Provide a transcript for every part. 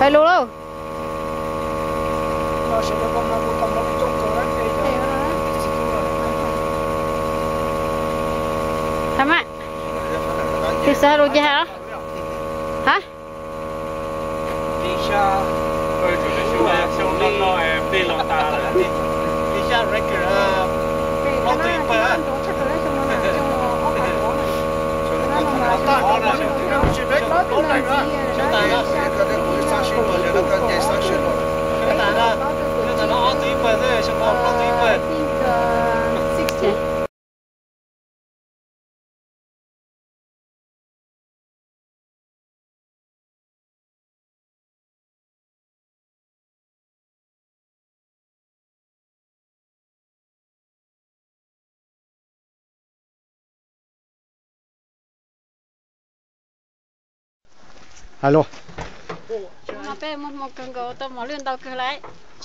Peb lub lauj. Tha mas, twb xav lus ces hais los. Ha? Hais los.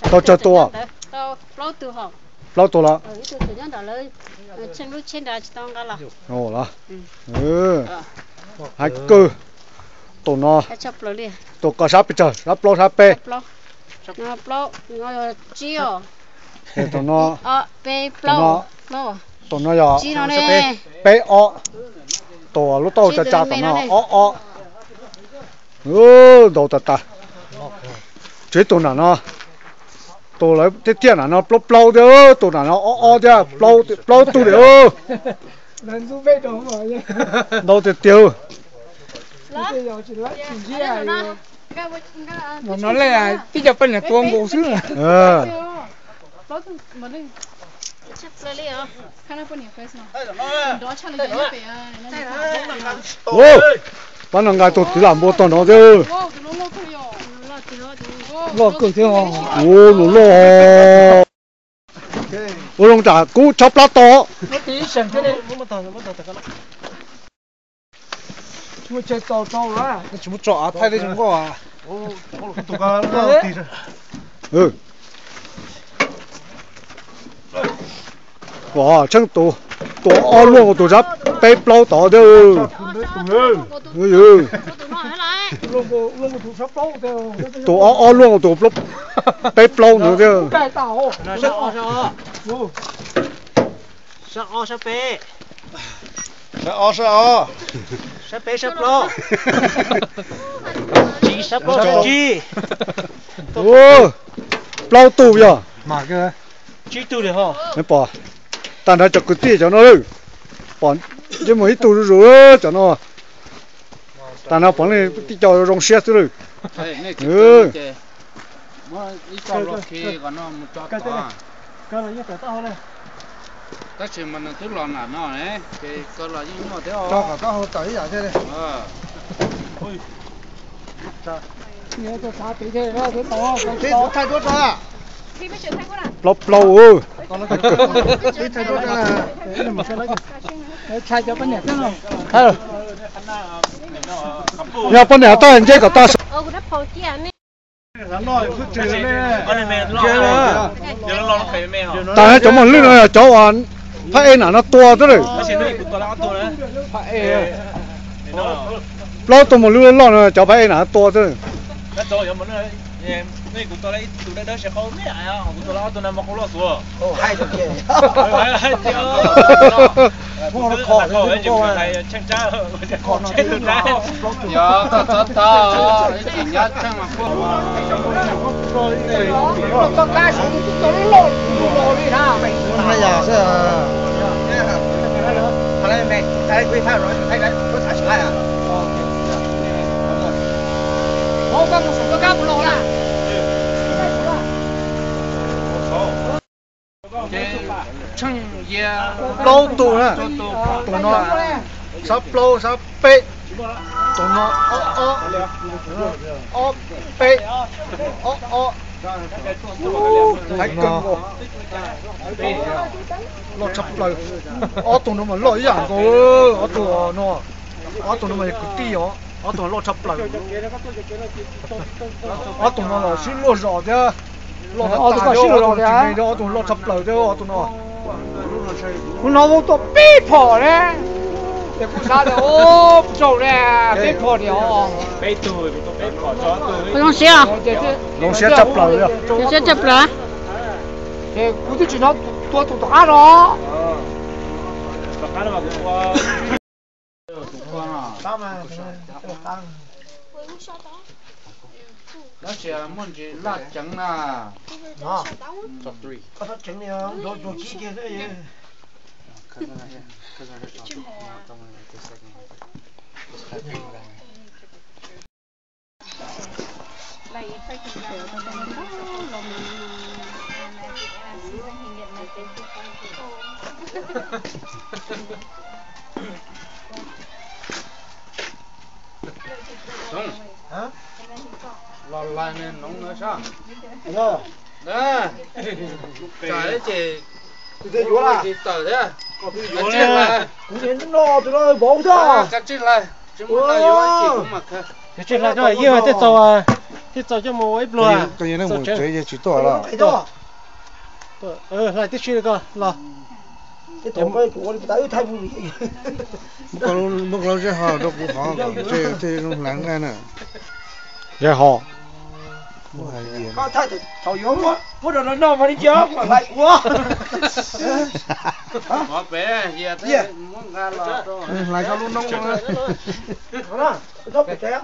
Tau tsawg tus? Plaub tug los? Hais kawg. Tus no, tus koj sab pes tsawg, sab plaub sab peb? Tus no, tus no yog peb ob. Tus lub taub hau tsa tsa tom no ob ob. Ntau tas tas. Tshuav ib tug nram no, tus lawv thiaj thiaj nram no plaub plaub thiab, tus nram no ob ob thiab, plaub tug li. Ntau tiag tiag. Tib co poj niam tua nkaus xwb. Pab no nqa tus twv lam npua tog nrov thiab. Loj kawg thiab. Ua luam loj. Ua zoo tsam kub chob plab to. Tsis muaj tso av thaij li zoo nkauj. Tsheej tus, tus ob luaj nkaus tus sab peb plaub tod thiab. Tus ob ob luaj nkaus tus peb plaub ntawd thiab. Sab ob sab peb. Sab ob sab ob. Sab peb sab plaub. Tsib sab plaub tsib. Plaub tug yog. Tsib tug li ho. Pom tag nrho cov kwv tij cov no lawm. Pom yeej muaj ib tug zuj zus cov no. Tag nrho pom leej tib co zoo siab xwb lawm. Tab sis mas nws twb los nram no, ces koj los yeej nyuaj thiab os. Plaub plaub. Yog poj niam toj nce kom toj. Tas cov mos lwj no yog cov uas phab ej nram no tua xwb lawm. Plaub tug mos lwj loj loj no cov phab ej nram no tua xwb. Plaub tug na, tus no sab plaub sab peb, tus no ob ob, ob peb, ob ob. Hais kawg nkaus, loj tshaj plaws. Ob tug no mas loj ib yam nkaus, ob tug no, ob tug no mas yog kwv tij os, ob tug loj tshaj plaws. Ob tug no los sib luag zos thiab, loj tag tag thiab, ob tug tsis me thiab, ob tug loj tshaj plaws thiab ob tug no. Kuv hnov vau tuaj pib phom li. Ces kuv xav tias, o, tsaug ne, peb phom ni os. Zoo siab, zoo siab tshaj plaws li. Zoo siab tshaj plaws. Ces kuv twb tsis hnov tua tus tom qab no. Tab sis muaj ntsis laj ceev na. Los lais noov na sab. Tawm ces tsis tawm thiab. Kuv no tus no vauv thiab. Kav tsij hlais, tsis muaj hlais yuav ib chim kuv mam khaws. Kav tsij hlais, yeej thiaj txaus, thiaj txaus coj mus ua ib pluag. Tsev yog tsis tuaj los. Hlais tib si ko los. Muab koj lub zeb ho rau kuv hov, tej zoo hlais nqaij na. Zeb ho. Thaum yuav muab rau no no mas li cia kuv mam hlais kuv. Hlais koj lub noob no.